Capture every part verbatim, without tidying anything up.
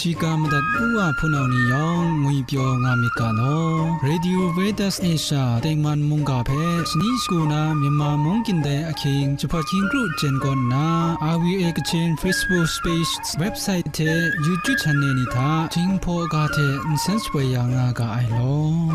Shiga madat u wa hpunau ni yawng ngwipyaw nga myit ga law. Radio Veritas Asia tengman mungga hpe shani shagu na Myanmar mung kyin dai ahkying jahpat hkying kru jen kaw nna, R V A Kachin Facebook page, website hte YouTube channel ni hta Jinghpaw ga hte nsen shapoi ya nga ga ai law.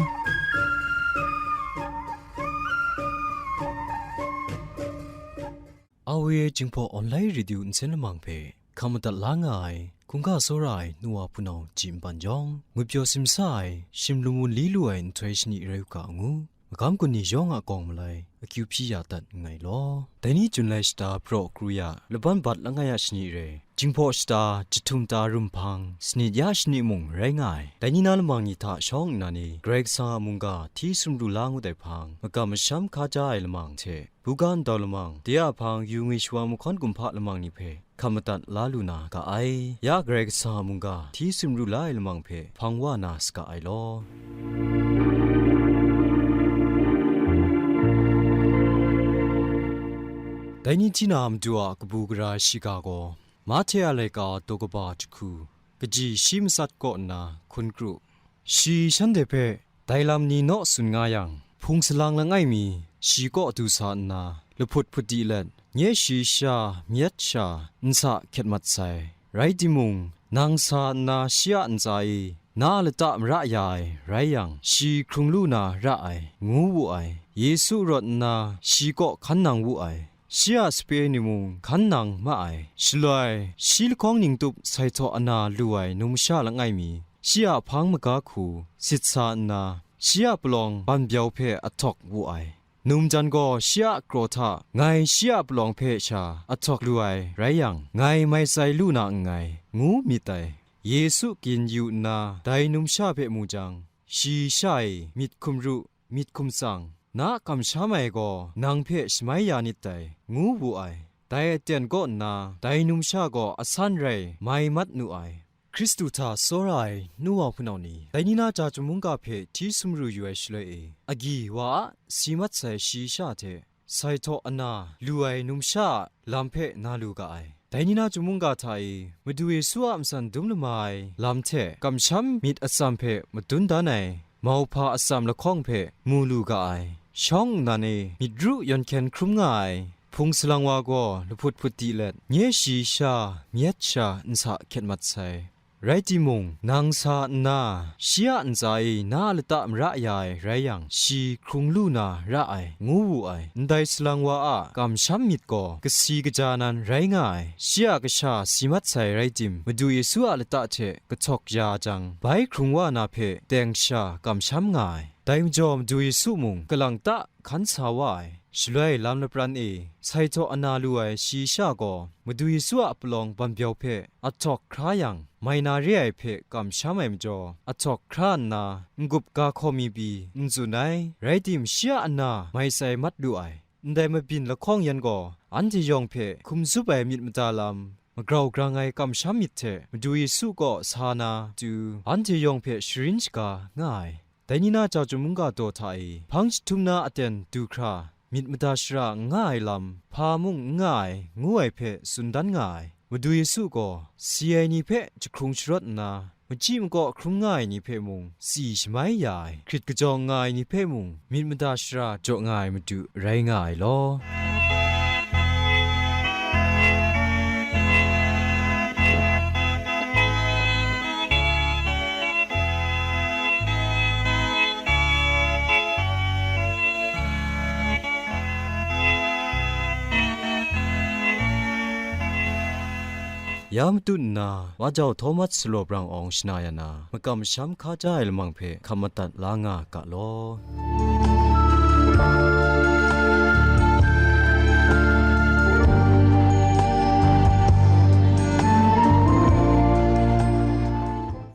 R V A Jinghpaw Online Radio nsen lamang hpe hkam madat la nga ai, hkungga tsawra ai nu wa hpunau ji npan jawng, ngwipyaw simsa ai, shim lum wun li lu ai nhtoi shani rai u ga ngu, magam kun ni yawng a gawng malai akyu hpyi ya dat nngai law. Dai ni Jun lai shata praw kru ya, laban bat langai a shani re, Jinghpaw shata jahtum ta rum hpang, sanit ya shani mung rai nga ai. Dai ni na lamang ni hta shawng nna ni, Karai Kasang a mungga hti sumru la ngut ai hpang, makam masham hkaja ai lamang hte, buga ndau lamang, de a hpang yu ngwi shawa mahkawn kumhpa lamang ni hpe hkam madat la lu na ga ai. Ya Karai Kasang a mungga hti sumru la ai lamang hpe hpang wa na saga ai law. Dai ni hti na Madu a kabu gara shiga gaw, Mahte a laika daw kaba jahku, kaji shi matsat kaw nna hkun kru. Shi shanhte hpe dai lam ni naw tsun nga yang, hpung salang langai mi shi kaw du sa nna, lahput hput di let, nye shi sha myat sha nsa hkyet mat sai. Rai timung, nang sa nna shi a ntsa e na a lata mara ya ai rai yang, shi hkrung lu na ra ai, ngu wu ai. Yesu rawt nna shi kaw hkan nang wu ai. Shi a sape ni mung hkan nang ma ai. Shaloi, shi lahkawng ningtup sai htaw ana lu ai numsha langai mi, shi a hpang maga hku sit sa nna, shi a palawng ban byau hpe ahtawk wu ai. Num jan gaw shi a kraw hta, ngai shi a palawng hpe sha ahtawk lu ai rai yang, ngai mai tsai lu na nngai, ngu myit ai. Yesu gin yu nna, dai numsha hpe mu jang, shi sha e, myit hkum ru, myit hkum tsang, na kamsham ai gaw nang hpe shamai ya nit dai, ngu wu ai. Dai aten kaw nna, dai numsha gaw asan rai mai mat nu ai. Hkristu hta tsawra ai nu wa hpunau ni, dai ni na ja chyum mungga hpe hti sumru yu ai shaloi e, agyi wa a si mat sai shi sha hte, sai htaw ana lu ai numsha a lam hpe na lu ga ai. Dai ni na chyum mungga hta e, Madu Yesu a matsan dum lama ai lam hte kamsham myit atsam hpe madun dan ai mauhpa atsam lahkawng hpe mu lu ga ai. Shawng nnan e myit ru yawn hkyen hkrum nga ai hpung salang wa gaw lahput hput di let, nye shi sha myat sha nsa hkyet mat sai. Rai timung, nang sa nna, shi a ntsa e na a lata mara ya ai rai yang, shi hkrung lu na ra ai, ngu wu ai. Ndai salang wa a kamsham myit gaw kasi kaja nan rai nga ai. Shi a kasha si mat sai rai tim, Madu Yesu a lata hte kahtawk ya jang, bai hkrung wa na hpe teng sha kamsham nga ai. Dai majaw Madu Yesu mung kalang ta hkan sa wa ai. Shaloi lam lapran e, sai htaw ana lu ai shi sha gaw, Madu Yesu a palawng ban byau hpe ahtawk hkra yang, mai na re ai hpe kamsham ai majaw, ahtawk hkra nna, n-gup ga hkaw mi pyi n tsun ai, rai tim, shi a ana mai tsai mat lu ai. Ndai mabyin lahkawng yan gaw, anhte yawng hpe hkum zup ai myit mada lam, magrau grang ai kamsham myit hte Madu Yesu kaw sa na tu, anhte yawng hpe sharin shaga nga ai. Dai ni na ja chyum mungga daw hta e, hpang jahtum na aten du hkra, myit mada shara n nga ai lam, hpa mung n nga ai, ngu ai hpe tsun dan nga ai. Madu Yesu gaw, si ai ni hpe jahkrung sharawt nna, machyi makaw hkrum nga ai ni hpe mung, tsi shamai ya ai, hkrit kajawng nga ai ni hpe mung, myit mada shara jaw nga ai Madu rai nga ai law. Ya matut nna, Wa Jau Thomas Salaw Brang Awng shana ya na, makam masham hkaja ai lamang hpe hkam madat la nga ga law.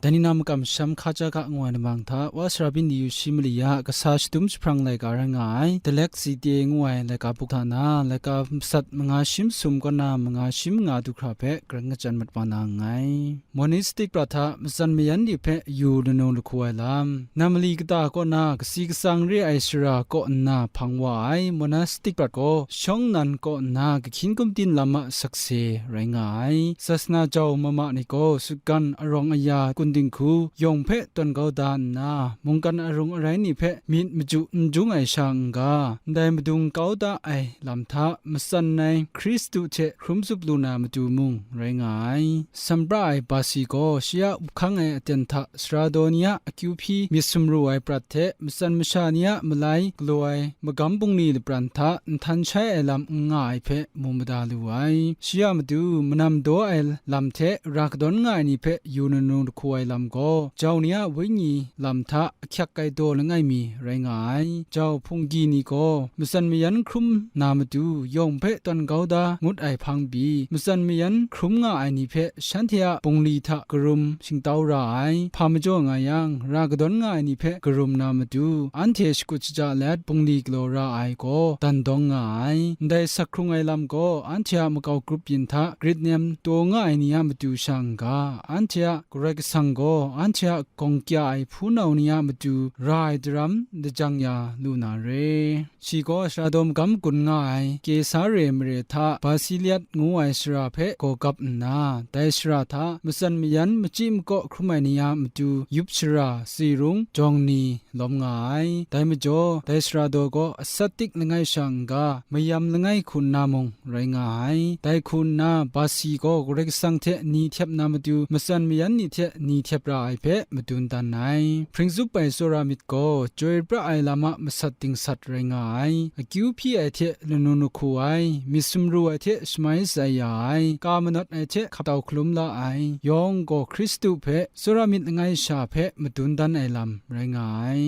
Dai ni na makam sham hka ja ga ngu ai lamang hta, Wa sara byin di yu shi mali ya kasa shadum jahprang laika rai nga ai, Dalek Zite ngu ai laika buk hta na, laika matsat manga shi masum kaw na manga shi manga du hkra hpe, garang kachyan mat wa na nngai. Monistic prat hta matsan mayan ni hpe yu lanu lahku ai lam, nam mali kata kaw na kasi kasang re ai sara kaw nna hpang wa ai monastic prat gaw shawng nnan kaw nna kahkyin gumtin lam a sakse rai nga ai. Sasana jau mama ni gaw sutgan arawng aya kun dinghku yawng hpe tawn kau da nna, mungkan arung arai ni hpe myit maju n jung ai sha n-ga, ndai madung kau da ai lam hta matsan ai Hkristu hte hkrum zup lu na matu mung rai nga ai. Sampra ai Basi gaw shi a up hkang ai aten hta sara daw ni a akyu hpyi myit sumru ai prat hte matsan masha ni a malai galaw ai magam bungli lapran hta nhtan shai ai lam n nga ai hpe mu mada lu ai. Shi a matu manam daw ai lam hte ra kadawn nga ai ni hpe yu nanu lahku ai lam gaw, jau ni a wenyi lam hta ahkyak kaidaw langai mi rai nga ai. Jau hpunggi ni gaw matsan mayan hkrum na matu yawng hpe tawn kau da ngut ai hpang pyi, matsan mayan hkrum nga ai ni hpe shanhte a bungli hta karum shingtau ra ai. Hpa majaw nga yang, ra kadawn nga ai ni hpe karum na matu, anhte shakut shaja let bungli galaw ra ai gaw dan dawng nga ai. Ndai sak hkrung ai lam gaw anhte a makau grup yin hta grit nem taw nga ai ni a matu sha n-ga, anhte a Karai Kasang gaw anhte a gawng kya ai hpunau ni a matu ra ai daram lajang ya lu na re. Shi gaw sara daw magam gun nga ai Kesare mare hta Basiliat ngu ai sara hpe gaw gap nna, dai sara hta matsan mayan machyi makaw hkrum ai ni a matu yup shara, tsi rung, jawng ni lawm nga ai. Dai majaw, dai sara daw gaw atsat tik langai sha n-ga, mayam langai hku nna mung rai nga ai. Dai hku nna, Basi gaw Karai Kasang hte ni htep na matu, matsan mayan ni hte ni htep ra ai hpe madun dan ai. Hpring zup ai tsawra myit gaw, chyoi pra ai lam a masat dingsat rai nga ai. Akyu hpyi ai hte lanu lahku ai, myit sumru ai hte shamai shatsai ya ai, ka manawt ai hte hkap tau hkalum la ai, yawng gaw Hkristu hpe tsawra myit langai sha hpe madun dan ai lam rai nga ai.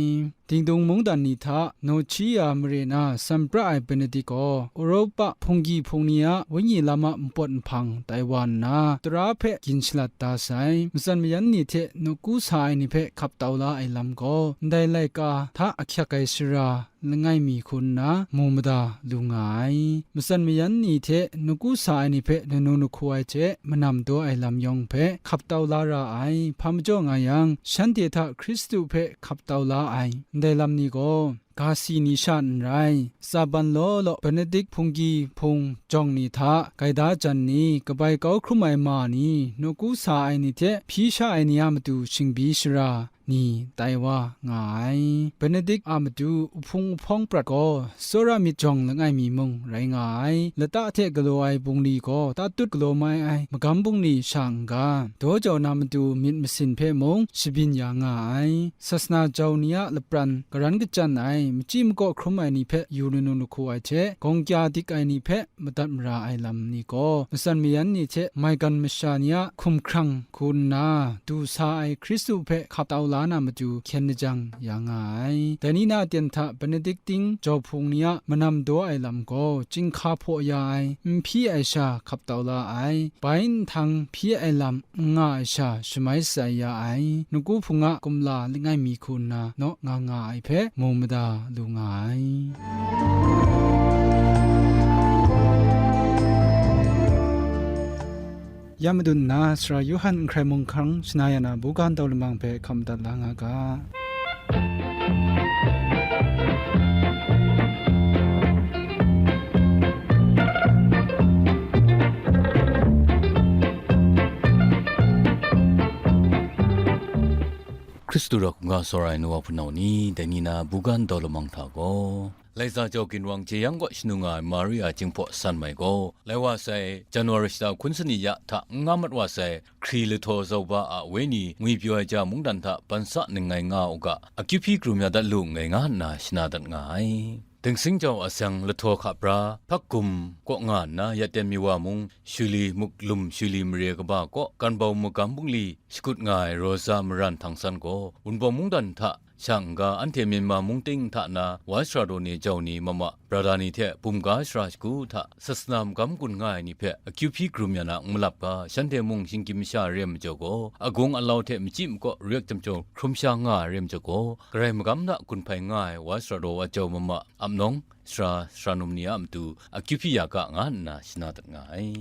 Dingdung mungdan ni hta, Nochiya mare na san pra ai Benedik gaw, Europa hpunggi hpung ni a wenyi lam a npawt nhpang tai wa nna, tara hpe gin shalat da sai. Matsan mayan ni hte nawku sa ai ni hpe hkap tau la ai lam gaw, ndai laika hta ahkyak ai sara langai mi hku nna mu mada lu nga ai. Matsan mayan ni hte nawku sa ai ni hpe lanu lahku ai hte manam daw ai lam yawng hpe hkap tau la ra ai. Hpa majaw nga yang, shanhte hta Hkristu hpe hkap tau la ai ndai lam ni gaw, ga si ni sha n rai, tsaban law law Benedik hpunggi hpung jawng ni hta, gaida jan ni, kabai kau hkrum ai ma ni, nawku sa ai ni hte hpyi sha ai ni a matu shingbyi sara ni tai wa nga ai. Benedik a matu uhpung uhpawng prat gaw, tsawra myit jawng langai mi mung rai nga ai. Lata hte galaw ai bungli gaw tatut galaw mai ai magam bungli sha n-ga, daw jau na matu myit masin hpe mung shabyin ya nga ai. Sasana jau ni a lapran garan kachyan ai, machyi makaw hkrum ai ni hpe yu lanu lahku ai hte, gawng kya dik ai ni hpe madat mara ai lam ni gaw, matsan mayan ni hte maigan masha ni a hkumhkrang hku nna du sa ai Hkristu hpe hkap tau la na matu hkyen lajang ya nga ai. Dai ni na aten hta Benedikting jau hpung ni a manam daw ai lam gaw, chyinghka hpaw ya ai, n hpyi ai sha hkap tau la ai, bai nhtang hpyi ai lam n nga ai sha shamai shatsai ya ai, nawku hpung a kumla langai mi hku nna naw nga nga ai hpe mu mada lu nga ai. Ya madun nna, Sara Yawhan n hkrai mung hkang shana ya na buga ndau lamang hpe hkam dat la nga ga. Hkristu rau hkungga tsawra ai nu wa hpunau ni, dai ni na buga ndau lamang hta gaw, Laiza jau ginwang jeyang kaw shanu nga ai Maria Jinghpaw san mai gaw, lai wa sai, January shata hkun sani ya hta n nga mat wa sai, hkri lahtaw zauba a wenyi ngwipyaw ai ja mungdan hta ban sa ninggai nga u ga, akyu hpyi krum ya dat lu nngai nga nna shana dat nga ai. Dingsing jau aseng lahtaw hka pra, hpakgum kaw nga nna ya ten mi wa mung, Shuli muklum Shuli mare kaba kaw, Ganbau magam bungli shakut nga ai Rosa maran htang san gaw, Wunpawng mungdan hta Sha n-ga, anhte Myanmar mung ting hta na wai sara daw ni jau ni mama, brada ni hte bumga sara shagu hta sasana magam gun nga ai ni hpe akyu hpyi hkrum ya na n malap ga, shanhte mung shinggyim masha re ai majaw gaw, agung alau hte machyi makaw ruyek chyamchyaw hkrum sha nga ai re ai majaw gaw, Karai magam hta gun hpai nga ai wai sara daw wa jau mama, ap nawng, sara, sara num ni a matu akyu hpyi ya ga, nga nna shana dat nga ai.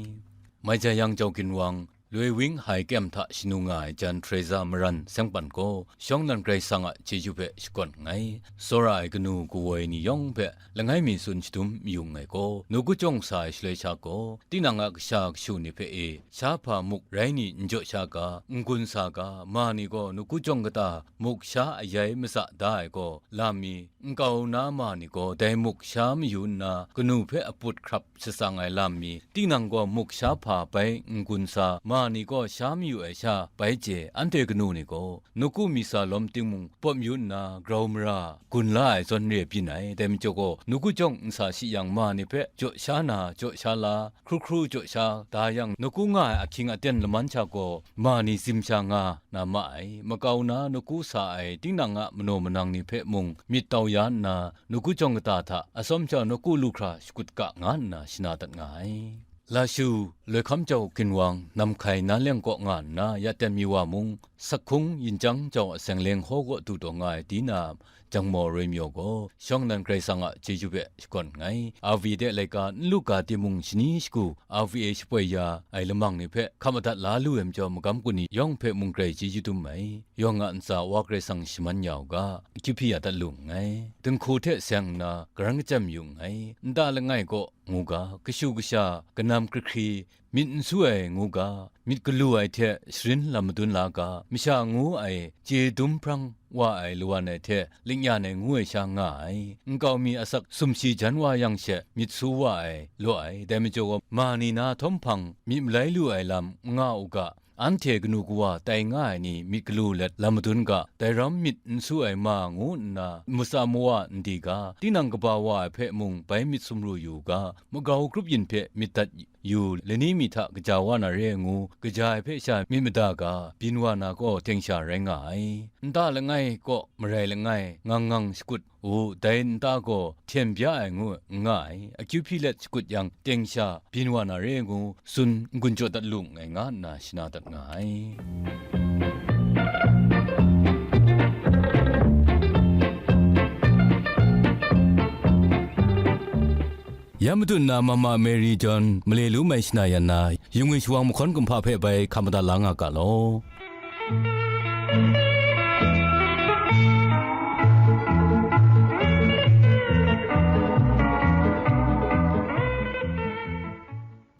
Mai Jayang jau ginwang, Loi Wing Hai Kem hta shanu nga ai jan Teresa Maran Sengpan gaw, shawng nnan Karai Kasang a chyeju hpe shakawn nngai. Tsawra ai kanu kawoi ni yawng hpe langai mi tsun shadum mayu nngai gaw, nawku jawng sa ai shaloi sha gaw, tinang a kasha kashu ni hpe e, sha hpa muk rai ni n jaw sha ga, n-gun sa ga, ma ni gaw nawku jawng kata muk sha ayai matsa da ai gaw, lam mi, nkau na ma ni gaw dai muk sha mayu nna, kanu hpe aput hkrap shatsang ai lam mi, tinang gaw muk sha hpa bai n-gun sa, ma ni gaw sha mayu ai sha bai chye, anhte kanu ni gaw nawku mi sa lawm ting mung pawt mayu nna, grau mara gun la ai zawn re byin ai. Dai majaw gaw, nawku jawng n sa shi yang, ma ni hpe jaw sha na, jaw sha la, hkru hkru jaw sha da yang, nawku nga ai ahkying aten laman sha gaw, ma ni zim sha nga na ma ai. Makau na nawku sa ai tinang a manaw manang ni hpe mung myit tau ya nna, nawku jawng kata hta atsawm sha nawku lu hkra shakut ga, nga nna shana dat nga ai. Lashu, Loihkam jau ginwang, Namhkai Nanleng kaw nga nna ya ten mi wa mung, Sakhung Yinjang jau a Seng Leng Haw kaw du taw nga ai Dina Jangmaw Roi Myaw gaw, shawng nnan Karai Kasang a chyeju hpe shakawn nngai. R V A de laika n lu ga timung, shani shagu R V A shapoi ya ai lamang ni hpe hkap madat la lu ai majaw, magam gun ni yawng hpe mung grai chyeju dum ai. Yawng a ntsa Wa Karai Kasang shaman ya u ga, akyu hpyi ya dat lu nngai. Dinghku hte seng nna, karan kachyem yu nngai. Nta langai kaw ngu ga, kashu kasha, kanam hkri hkri, myit n su ai ngu ga, myit galu ai hte sharin lam madun la ga, masha ngu ai chye dum hprang wa ai lawan ai hte lingyan ai ngu ai sha nga ai. Nkau mi asak sumshi jan wa yang she myit su wa ai, law ai. Dai majaw gaw, ma ni na htawm hpang myit malai lu ai lam n nga u ga, anhte kanu kawa tai nga ai ni myit galu let lam madun ga, dai ram myit n su ai ma ngu nna matsa mawa n di ga, tinang kaba wa ai hpe mung bai myit sumru yu ga, magau grup yin hpe myit dat yu, lani mi hta kaja wa na re ai ngu, kaja ai hpe sha myit mada ga, byin wa na gaw teng sha rai nga ai. Nta langai kaw marai langai ngang ngang shakut u, dai nta gaw hten bya ai ngu n nga ai, akyu hpyi let shakut yang, teng sha byin wa na re ai ngu, tsun n-gun jaw dat lu nngai, nga nna shana dat nga ai. Ya matu nna Mama Mary John male lu mai shana yan na, yungwi shawang mahkawn kumhpa hpe bai hkam madat la nga ga law.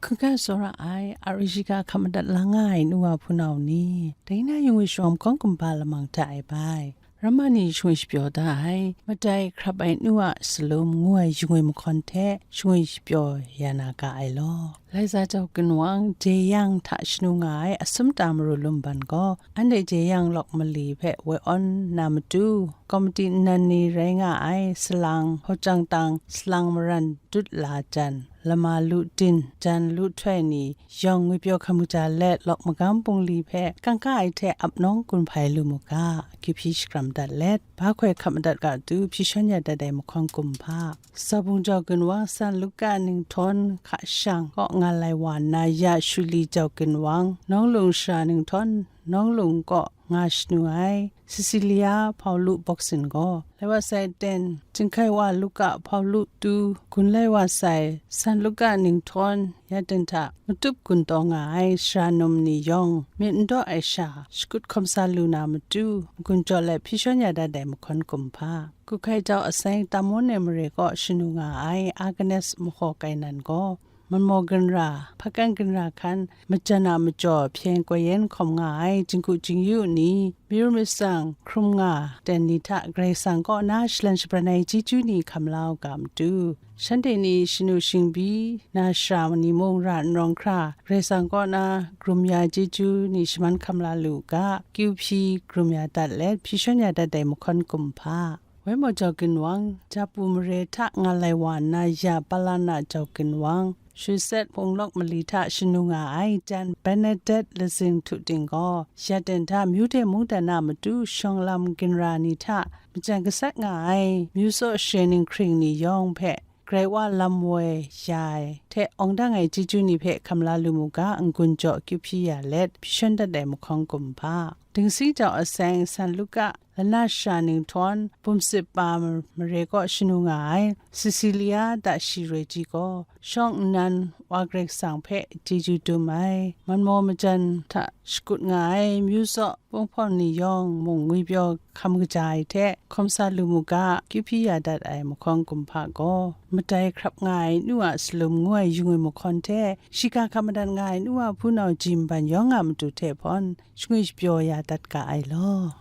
Hkungga tsawra ai, a rishiga hkam madat la nga ai nu wa hpunau ni, dai na yungwi shawang mahkawn kumhpa lamang hta e bai. Ramma ni shingwi shapyaw da ai, madai hkrap ai nu a salum ngu ai shingwi mahkawn hte shingwi shapyaw ya na ga ai law. Laiza jau ginwang, Jeyang hta shanu nga ai asum ta maru lumban gaw, anhte Jeyang lawk mali hpe woi awn na matu, komati nnan ni rai nga ai salang, hpawt jang tang, salang maran dut la jan, lama lu din, jan lu htoi ni, yawng ngwipyaw hkam kaja let lawk magam bungli hpe kangka ai hte ap nawng gun hpai lu mu ga, akyu hpyi shakram dat let, ba hkoi hkap madat ga du hpyi shawn ya dat ai mahkawn kumhpa. Zabung jau ginwang, San Luka Ninghtawng hka shang kaw nga lai wa nna, ya Shuli jau ginwang, Nawng Lung shara Ninghtawng, Nawng Lung kaw nga shanu ai, Cecilia Paulu Boksin gaw, lai wa sai ten, Jinghkai wa Luka Paulu tu, gun lai wa sai, San Luka Ninghtawng, ya ten hta matup gun taw nga ai shara num ni yawng, myit n daw ai sha, shakut hkawm sa lu na matu, gun jaw let hpyi shawn ya dat ai mahkawn kumhpa. Kuhkai jau aseng Tamon ai mare kaw shanu nga ai Agnes Mahaw Kainan gaw, Manmaw ginra, Hpakan ginra hkan, majan a majaw hpyen koi yen hkawm nga ai jinghku jingyu ni, myu mitsang hkrum nga ten ni hta Karai Kasang kaw na shalan shabran ai chyeju ni hkam la u ga matu, shanhte ni shanu shingbi na shara ni mung ra n rawng hkra, Karai Kasang kaw na grum ya ai chyeju ni shaman hkam la lu u ga, kyu hpyi grum ya dat let, hpyi shawn ya dat ai mahkawn kumhpa. Waimaw jau ginwang, Japu mare hta nga lai wa nna, ya Palana jau ginwang, Shutset hpung lawk mali hta shanu nga ai jan Bernadette Lazing Htu Ting gaw, ya ten hta myu de mungdan a matu shawng lam ginra ni hta majan gasat nga ai myu tsaw share ning hkring ni yawng hpe, Karai Wa lam woi ya ai hte awng dang ai chyeju ni hpe hkam la lu mu ga, n-gun jaw kyu hpyi ya let, hpyi shawn dat ai mahkawng kumhpa. Dingsi jau aseng San Luka, lana sha ning htawn, bum sip pa mare kaw shanu nga ai Cecilia da shi roi ji gaw, shawng nnan Wa Karai Kasang hpe chyeju dum ai, manmaw majan hta shakut nga ai myu tsaw Punghpawn ni yawng mung ngwipyaw hkam kaja ai hte, hkawm sa lu mu ga, kyu hpyi ya dat ai mahkawng kumhpa gaw, madai hkrap nga ai nu a salum ngu ai yung ai mahkawn hte, shiga hkam madat nga ai nu a hpunau ji nban yawng a matu hte hpawn, shangwi shapyaw ya dat ga ai law.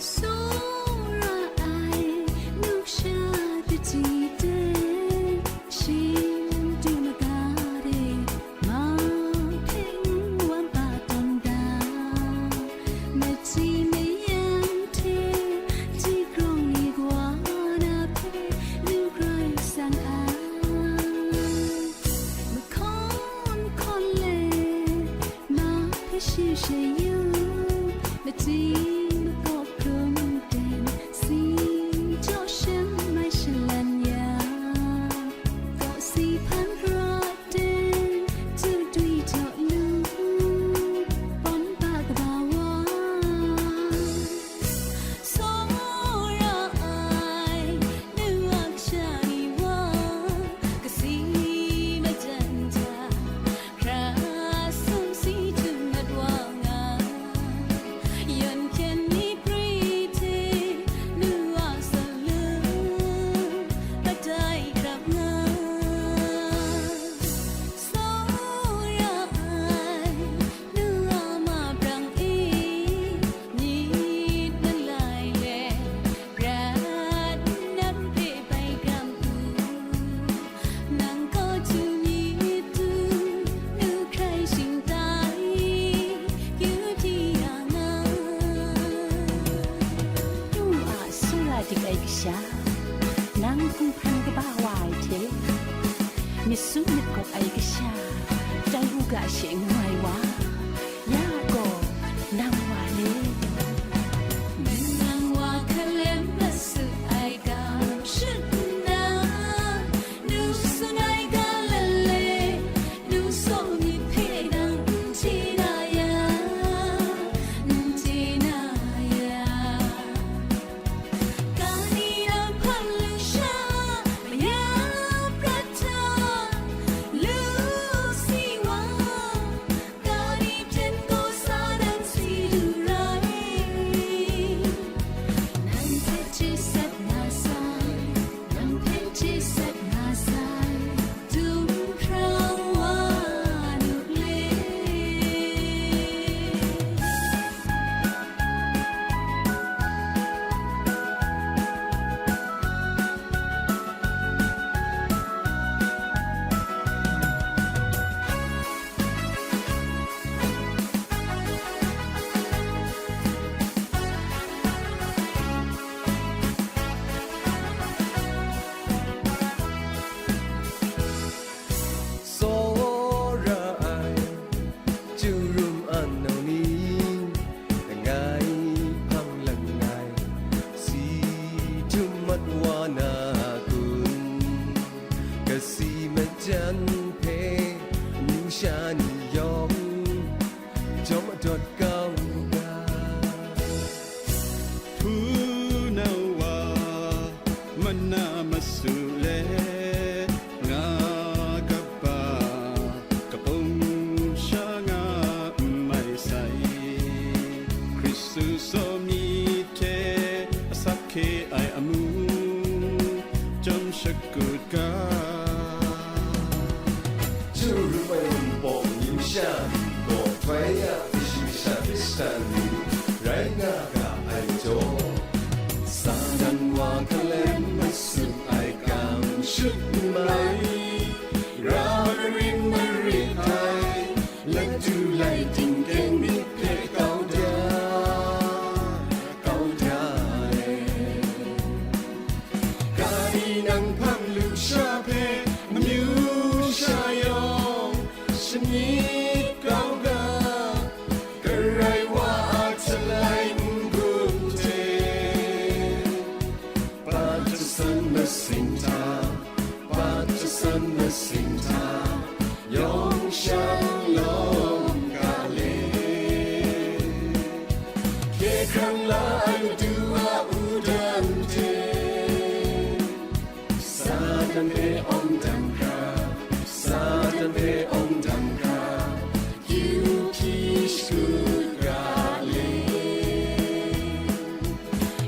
Tsawra ai, nukshara pati de, shingdu maga de, ma hpeng wan pa tawn da, machyi mayang hte, ji grawng ni kawa na hpe, nu grai sang ai. Mahkawn hkawn let, ma hpe shi she yu, mating makaw hkrum ten, si jaw shem mai shalan ya, kaw si hpan pra ten, tu dwi jaw lu, pawn pa kaba wa. Tsawra ai, nu a kasha ni wa, kasi majan hta, hkra sumsi htum mat wa nga, yan hpyen ni pri hte, nu a salum, kadai hkrap nga. Tsawra ai, nu a ma brang e, myit malai let, prat nnan hpe bai gam u, nang kaw du myit tu, nu hkrai shingtai, yu di ya nga. Nu a tsawra dik ai kasha, nang hpung hkan kaba wa ai hte, myit su myit gawk ai kasha, tai u ga she ngu ai wa, ya gaw, nang wa le. Nang wa hkalem masut ai ga shut nna, nu tsun ai ga lale, nu saw myit hpe nang n chye na ya, n chye na ya. Kani na hpang lusha, maya prat hta, lu si wa, kani hpyen gaw sa dan si lu rai. Nang hpe chye sat na sai, nang hpe chye sat na sai, Dumhprang wa nu le. Tsawra ai, chyu rum anau ni, langai hpang langai, si htum mat wa na kun? Kasi majan hpe, amyu sha ni yawng, jawm adawt kau u ga. Hpunau wa, mana masu let, nga kaba, kapung sha nga n mai sai. Hkristu saw myit hte asak hkye ai amu, jawm shakut ga. Chyu rum ai Wunpawng amyu sha ni gaw, htoi a kashi kasha Hkristan ni rai nga ga ai majaw, Satan wa hkalem masum ai ga Shut mai, ra marin marit ai, latu lai tingkeng myit hpe kau da, kau da ai. Kadi nang hpang lusha hpe, amyu sha yawng, shanit kau ga, Karai wa a htalai n-gun hte, pat jasan masing hta, pat jasan masing hta, yawng shang lawm ga le. Hkye hkrang la ai Madu a wudang hte, Satan hpe awng dang hkra, Satan hpe awng dang hkra, kyu hpyi shakut ra le.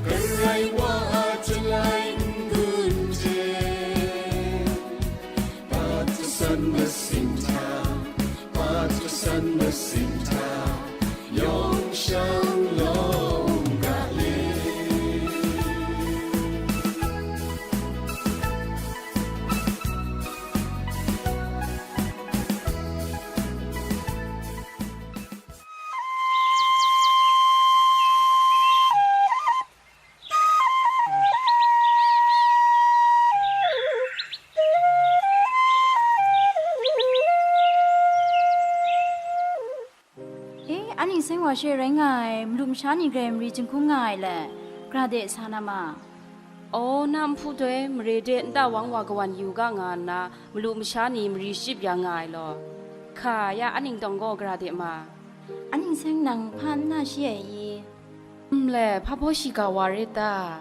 Karai wa a htalai n-gun hte, pat jasan masing hta, pat jasan masing hta, yawng shang lawm ga le. E, anhte seng wa she rai nga ai, malu masha ni grai mari jinghkung nga ai le, gra de sa na ma. Aw, na nhpu doi mare de nta wang wa kawan yu ga nga nna, malu masha ni mari shachyip ya nga ai law, hka ya anhte tawng gaw gra de ma. Anhte seng nang hpa n na shi ai i? Nle, hpa baw shiga wa rit ta?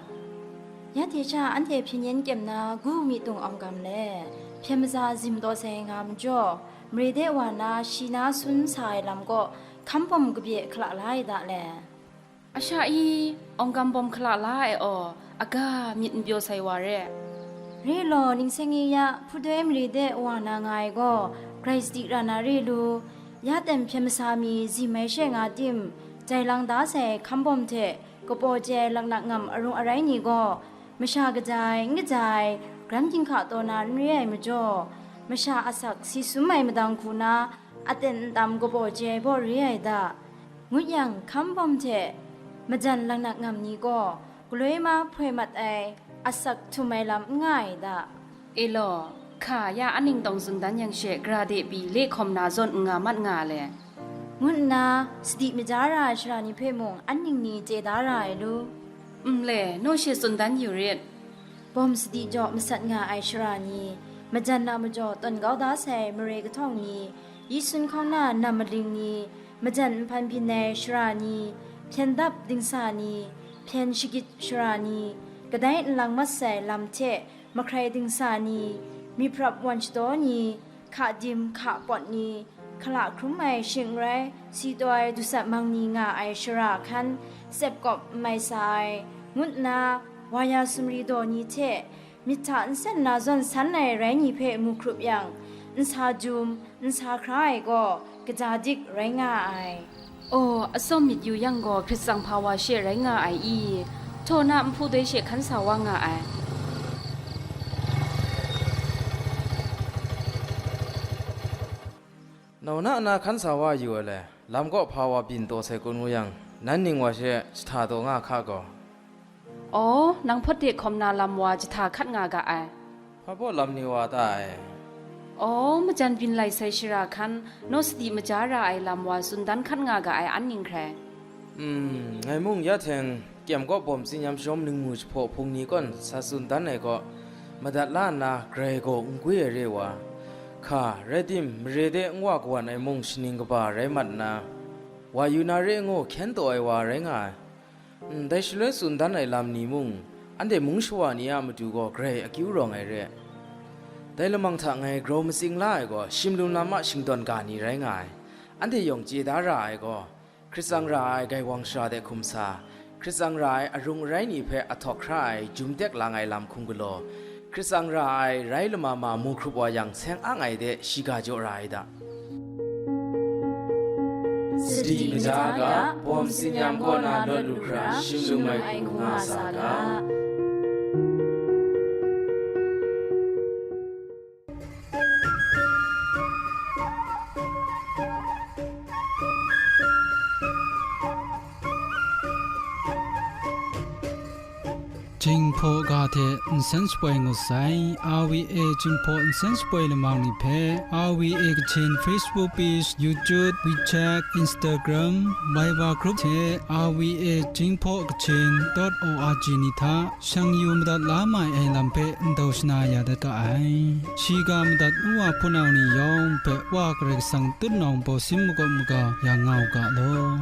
Ya hte sha anhte hpyen yen kyem na gu mi tung awng gam le, hpyen maza zim taw sai nga majaw, mare de wa na shi na sun sa ai lam kaw hkam bawm kabye hkala la ai da le. Asha i, awng gam bawm hkala la ai aw, aga myit n pyaw sai wa re. Re law, ningseng e ya, hpudoi mare de wa na nga ai gaw, grai sadi ra na re lu, ya ten hpyen masa mi zim ai she nga tim, jai lang da sai hkam bawm hte, kapaw chye ai laknak ngam arung arai ni gaw, masha kaja ai, n kaja ai, gram ginhka taw na n re ai majaw, masha asak si sum ai madang hku na, aten ntam kabaw chye ai baw re ai da, ngut yang, hkam bawm hte majan laknak ngam ni gaw, galoi ma hpoi mat ai, asak htum ai lam n nga ai da. E law, hka ya anhte tawng tsun dan yang she, gara de pyi le hkawm na zawn n nga mat nga le, ngu nna sadi maja ra ai shara ni hpe mung an ning ni chye da ra ai lu. Nle, naw she tsun dan yu rit. Bawm sadi jaw masat nga ai shara ni, majan a majaw tawn kau da sai mare kahtawng ni, yi sun hkawng na nam maling ni, majan nhpan byin ai shara ni, hpyen dap dingsa ni, hpyen shagit shara ni, kadai nlang mat sai lam hte mahkrai dingsa ni, myit prap wan shadaw ni, hka dim hka pawt ni, hkala hkrum ai shing n rai, si taw ai dusat mang ni nga ai shara hkan, tsep kawp n mai sa ai, ngu nna, wa ya sumri daw ni hte, myit hta nsen na zawn san ai rai ni hpe mu hkrup yang, n sa jum, n sa hkra ai gaw, kaja dik rai nga ai. Aw, atsawm myit yu yang gaw, hkrit tsang hpa wa she rai nga ai i? Htaw na nhpu doi she hkan sa wa nga ai. Nau na na hkan sa wa yu ai le, lam kaw hpa wa byin taw sai kun ngu yang, nan ning wa she jahta taw nga hka gaw. Aw, nang hpawt de hkawm na lam wa jahta hkat nga ga ai. Hpa baw lam ni wa ta ai? Aw, majan byin lai sai shara hkan, naw sadi maja ra ai lam wa tsun dan hkat nga ga ai an ning hkrai. Mm, ngai mung ya teng, kyem kaw bawm tsinyam shawm ningmu jahpaw hpung ni kawn sa tsun dan ai kaw, madat la nna grai gaw n gwi ai re wa, hka, rai tim, mare de n wa kawan ai mung shaning kaba rai mat nna, wa yu na re ngu hkyen taw ai wa rai nga ai. Ndai shaloi tsun dan ai lam ni mung, anhte mung shawa ni a matu gaw grai akyu rawng ai re. Dai lamang hta ngai grau matsing la ai gaw, shimlum lam a shingdawn ga ni rai nga ai. Anhte yawng chye da ra ai gaw, Hkrit tsang ra ai gaiwang shara de hkum sa, hkrit tsang ra ai arung arai ni hpe ahtawk hkra ai jum tek lang ai lam hkum galaw, hkrit tsang ra ai rai lama ma mu hkrup wa yang seng ang ai de shiga jaw ra ai da. Sadi maja ga, bawm tsinyam kaw na lawt lu hkra, shimlum ai hku nga sa ga. hte nsen shapoi ngut sai. R V A Jinghpaw nsen shapoi lamang ni hpe R V A Kachin Facebook page, YouTube, WeChat, Instagram, Viber group hte R V A Jinghpaw Kachin dot O R G ni hta shang yu madat la mai ai lam hpe ndau shana ya dat ga ai. Shiga madat nu wa hpunau ni yawng hpe Wa Karai Kasang tutnawng baw sim makawp maga ya nga u ga law.